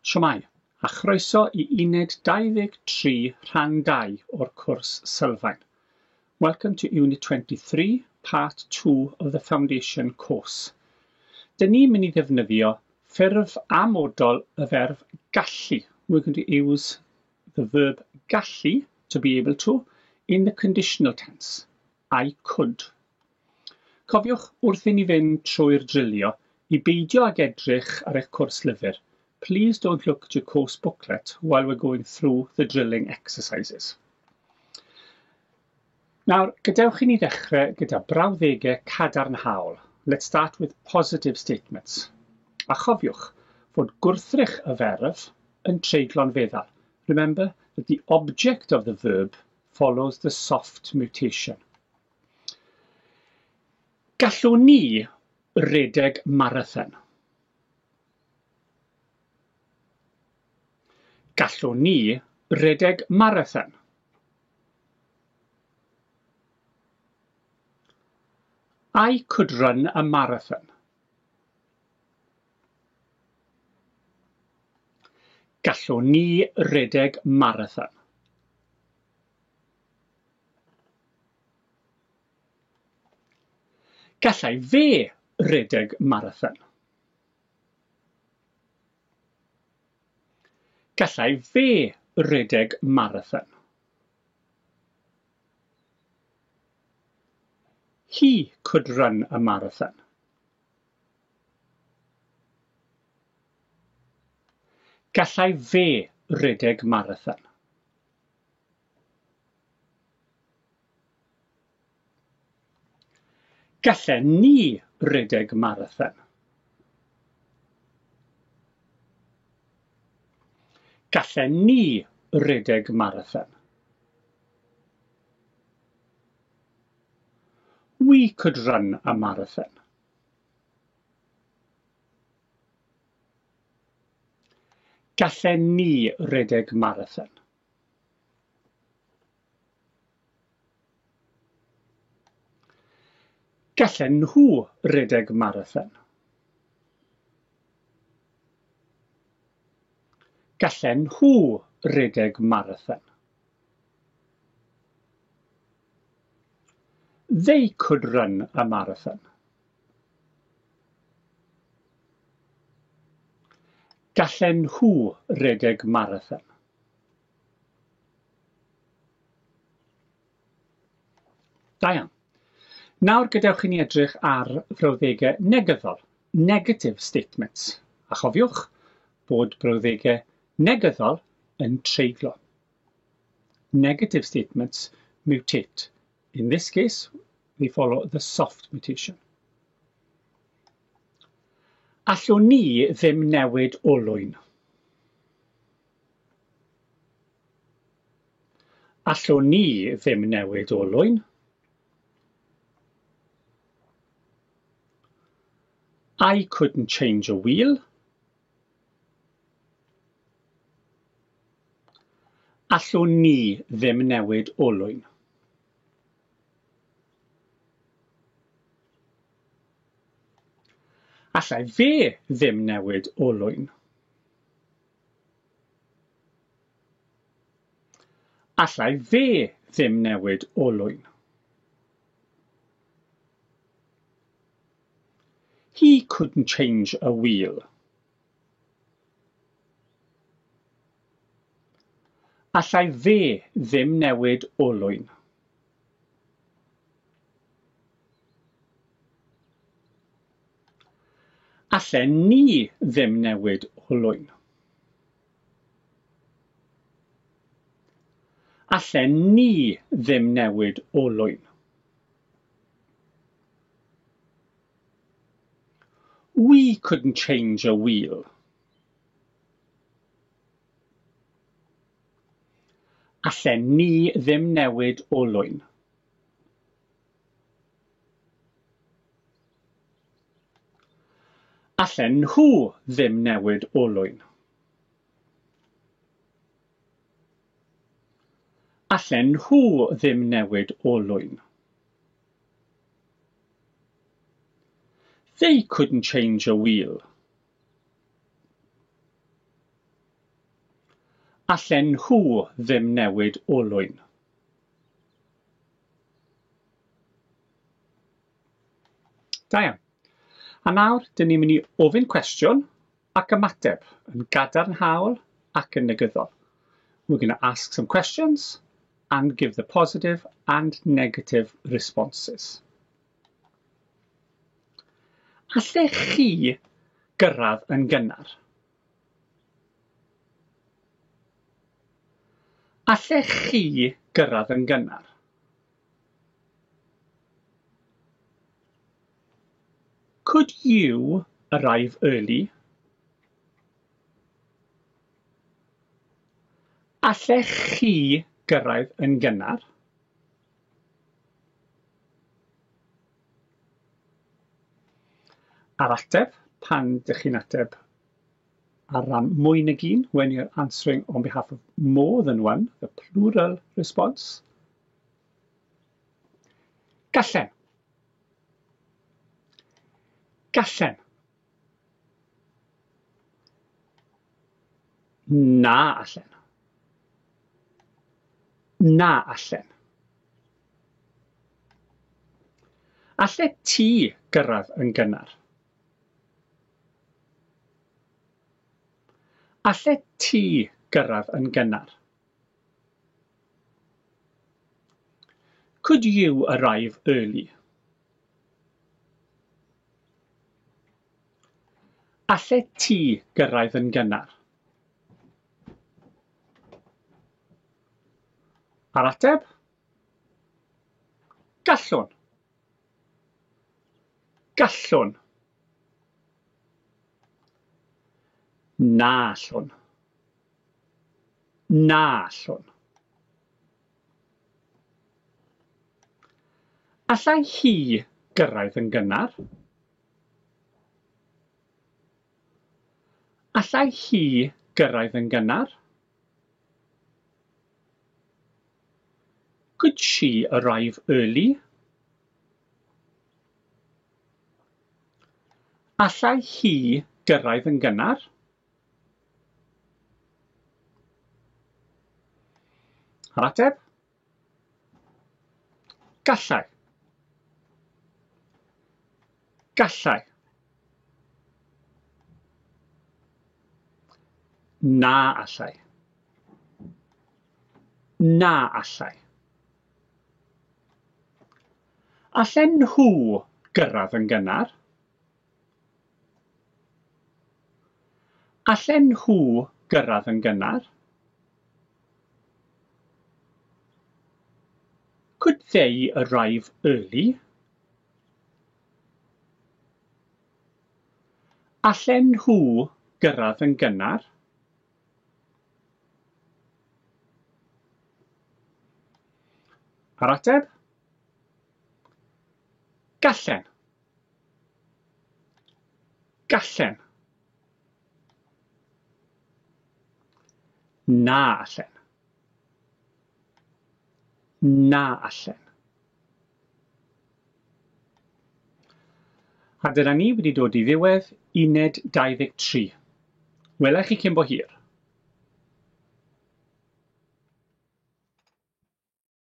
Shwmae, a chroeso i uned 23 rhan 2 o'r cwrs sylfaen. Welcome to Unit 23, Part 2 of the Foundation course. Dyn ni'n mynd i ddefnyddio ffurf amodol y ferf gallu. We're going to use the verb gallu, to be able to, in the conditional tense. I could. Cofiwch wrth i ni fynd trwy'r drilio i beidio ag edrych ar eich cwrs lyfr. Please don't look at your course booklet while we're going through the drilling exercises. Nawr, gadewch i ni ddechrau gyda brawddegau cadarnhaol. Let's start with positive statements. A chofiwch fod gwrthrych y ferf yn treiglo'n feddal. Remember that the object of the verb follows the soft mutation. Gallwn ni redeg marathon. Gallwn ni redeg marathon. I could run a marathon. Gallwn ni redeg marathon. Gallai fe redeg marathon. Gallai fe redeg marathon. He could run a marathon. Gallai fe redeg marathon. Gallen ni redeg marathon. Gallen ni redeg marathon. We could run a marathon. Gallen ni redeg marathon. Gallen nhw redeg marathon. Gallen nhw redeg marathon. They could run a marathon. Gallen nhw redeg marathon. Da iawn. Nawr gadewch i ni edrych ar frawddegau negyddol, negative statements. A chofiwch bod brawddegau negyddol yn treiglo. Negative statements mutate. In this case, they follow the soft mutation. Allwn ni ddim newid olwyn. Allwn ni ddim newid olwyn. I couldn't change a wheel. Allwn ni ddim newid olwyn. Allai fe ddim newid olwyn. Allai fe ddim newid olwyn. He couldn't change a wheel. Allai fe ddim newid olwyn. Allen ni ddim newid olwyn. Allen ni ddim newid olwyn. We couldn't change a wheel. Allen ni ddim newid olwyn. Allen nhw ddim newid olwyn. Allen nhw ddim newid olwyn. They couldn't change a wheel. Allen nhw ddim newid olwyn. Da iawn. A nawr, dyn ni'n mynd i ofyn cwestiwn ac ymateb yn gadarnhaol ac yn negyddol. We're going to ask some questions and give the positive and negative responses. Allech chi gyrraedd yn gynnar? Allech chi gyrraedd yn gynnar? Could you arrive early? Allech chi gyrraedd yn gynnar? A'r ateb, pan dych chi'n ateb ar ran mwy nag un, when you're answering on behalf of more than one, the plural response. Gallen. Gallen. Na allen. Na allen. Alle ti gyrraedd yn gynnar? Alle ti gyrraedd yn gynnar? Could you arrive early? Alle ti gyrraedd yn gynnar? A'r ateb? Gallwn. Gallwn. Na allwn. Na allwn. Allai hi gyrraedd yn gynnar? Allai hi gyrraedd yn gynnar? Could she arrive early? Allai hi gyrraedd yn gynnar? A'r ateb? Gallai. Gallai. Na allai. Na allai. Allen nhw gyrraedd yn gynnar? Allen nhw gyrraedd yn gynnar? Could they arrive early? Allen nhw gyrraedd yn gynnar? A'r ateb? Gallen. Gallen. Na allen. Na allen. A dyna ni wedi dod i ddiwedd uned 23. Wela i chi cyn bo hir.